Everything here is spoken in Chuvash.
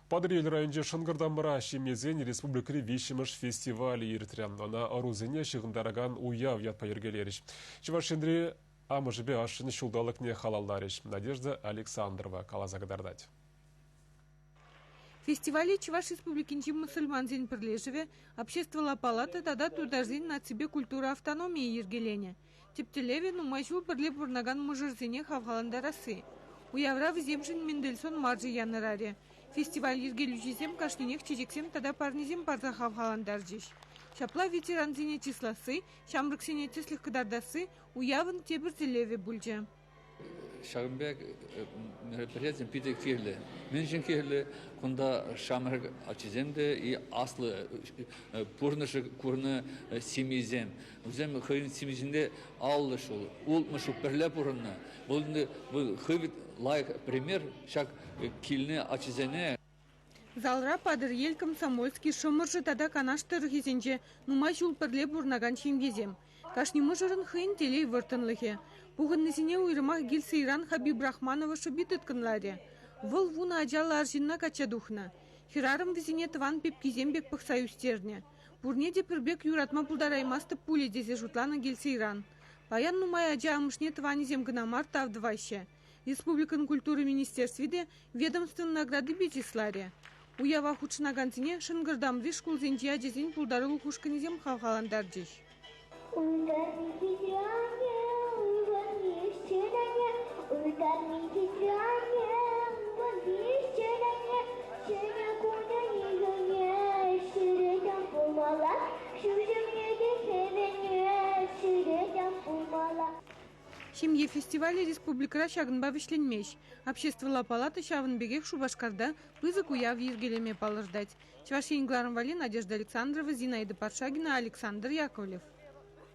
Патӑрьел районӗнчи Шӑнкӑртамра ҫемьесен республикӑри виҫҫӗмӗш фестивалӗ иртрӗ. Ӑна ӑрусене ҫыхӑнтаракан уяв ятпа йӗркелерӗҫ. Чӑваш Енри амӑшӗпе ашшӗн ҫулталӑкне халалларӗҫ. Надежда Александрова каласа кӑтартать. Фестивале Чӑваш Республикинчи мӑсӑльмансен пӗрлешӗвӗ, Обществӑлла палата тата тутарсен наципе культура автономийӗ йӗркеленӗ. Тӗп тӗллевӗ нумай ҫул пӗрле пурӑнакан мӑшӑрсене хавхалантарасси. Уявра вӗсемшӗн Мендельсон маршӗ янӑрарӗ. Фестиваль йӗркелӳҫисем кашнинех чечексем тата парнесем парса хавхалантарчӗҫ. Ҫапла ветерансене чысласси, ҫамрӑксене тӗслӗх кӑтартасси уявӑн тепӗр тӗллевӗ пулчӗ. Ҫакӑн пек мероприятисем питӗ кирлӗ. Мӗншӗн кирлӗ? Кунта ҫамрӑк ачисем те и аслӑ пурнӑҫӗ курнӑ семьесем. Вӗсем хӑйӗн семйисенче 50 ҫул, 60 ҫул пӗрле пурӑннӑ. Вӑл хӑй лайӑх пример ҫак килнӗ ачисене. Залра Патӑрьел, Комсомольски, Шӑмӑршӑ тата Канаш тӑрӑхӗсенче нумай ҫул пӗрле пурӑнакан ҫемьесем. Кашни мӑшӑрӑн хӑйӗн телей вӑрттӑнлӑхӗ. Пухӑннисене уйрӑмах Гильсейран Хабибрахманова шӑпи тыткӑнларӗ. Вӑл вунӑ ачаллӑ арҫынна качча тухнӑ. Хӗрарӑм вӗсене тӑван пепкисем пек пӑхса ӳстернӗ. Пурне те пӗр пек юратма пултараймастӑп пулӗ тесе шутланӑ Гильсейран. Паян нумай ача амӑшне тӑванӗсем кӑна мар тав тӑваҫҫӗ. Республикӑн культура министерстви те ведомствӑн наградипе чысларӗ. Уява хутшӑнакансене Шӑнкӑртамри шкулсенчи ачасен пултарулӑх ушкӑнӗсем хавхалантарчӗҫ. Ҫемье фестивалӗ республикӑра ҫакӑнпа вӗҫленмест. Обществӑлла палата ҫавӑн пекех Шупашкарта пысӑк уяв йӗркелеме палӑртать. Чӑваш Ен кӑларӑм валли Надежда Александрова, Зинаида Паршагина, Александр Яковлев.